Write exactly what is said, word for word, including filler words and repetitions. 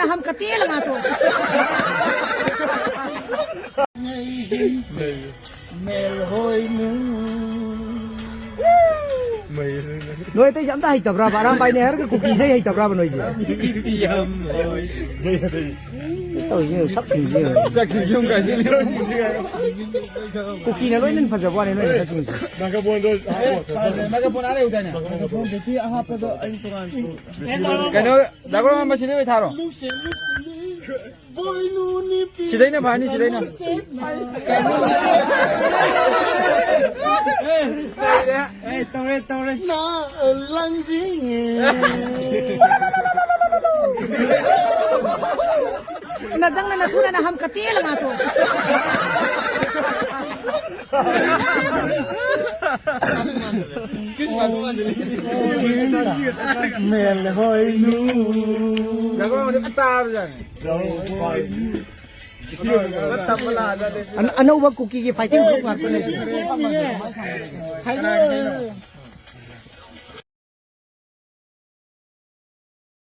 हम कतेल गाचो। मेल होइनु। ꯅꯣꯏ ꯑꯇꯩꯁꯦ ꯑꯝꯇ ꯍꯩꯇꯕ꯭ꯔꯥꯕ? ꯑꯔꯥꯝꯕꯥꯏꯅꯦ ꯍꯥꯏꯔꯒ ꯀꯨꯀꯤ ꯏꯁꯩ ꯍꯩꯇꯕ꯭ꯔꯥꯕ ꯅꯣꯏꯁꯦ? ꯇꯧꯔꯤꯁꯦ ꯁꯛꯁꯤꯡꯁꯦ꯫ ꯆꯥꯛꯁꯤꯡ ꯌꯨꯝ ꯀꯥꯏꯁꯤꯜꯂꯤ꯫ ꯀꯨꯀꯤꯅ ꯂꯣꯏꯅ ꯐꯖꯕ ꯋꯥꯅꯤ ꯅꯣꯏ ꯁꯛꯁꯤꯡꯁꯦ꯫ ꯃꯥꯏꯀ꯭ꯔꯣꯐꯣꯟꯗꯣ ꯍꯥꯞꯄꯣ꯫ ꯃꯥꯏꯀ꯭ꯔꯣꯐꯣꯟ ꯕꯦꯇ꯭ꯔꯤ ꯑꯍꯥꯞꯄꯗꯣ ꯑꯩ ꯇꯣꯉꯥꯟ ꯁꯨ-, ꯀꯩꯅꯣ, ꯗꯥ ꯒꯣꯔꯣ ꯃꯁꯤꯗ ꯑꯣꯏ ꯊꯥꯔꯣ꯫ ꯁꯤꯗꯩꯅ ꯐꯔꯅꯤ, ꯁꯤꯗꯩꯅ꯫ ꯑꯦ, ꯇꯧꯔꯦ, ꯇꯧꯔꯦ꯫ ꯅ ꯂꯪꯖꯤꯡꯉꯦ꯫ ꯅꯖꯪꯅ ꯅꯊꯨꯅ ꯅꯍꯝ ꯀꯇꯦꯜ ꯉꯥꯆꯣ꯫ ꯃꯦꯜ ꯍꯣꯏꯅꯨ꯫ ꯑꯅ-, ꯑꯅꯧꯕ ꯀꯨꯀꯤꯒꯤ fighting group ꯉꯥꯛꯇꯅꯦ꯫ ꯍꯥꯏꯗꯣꯛꯑꯣ꯫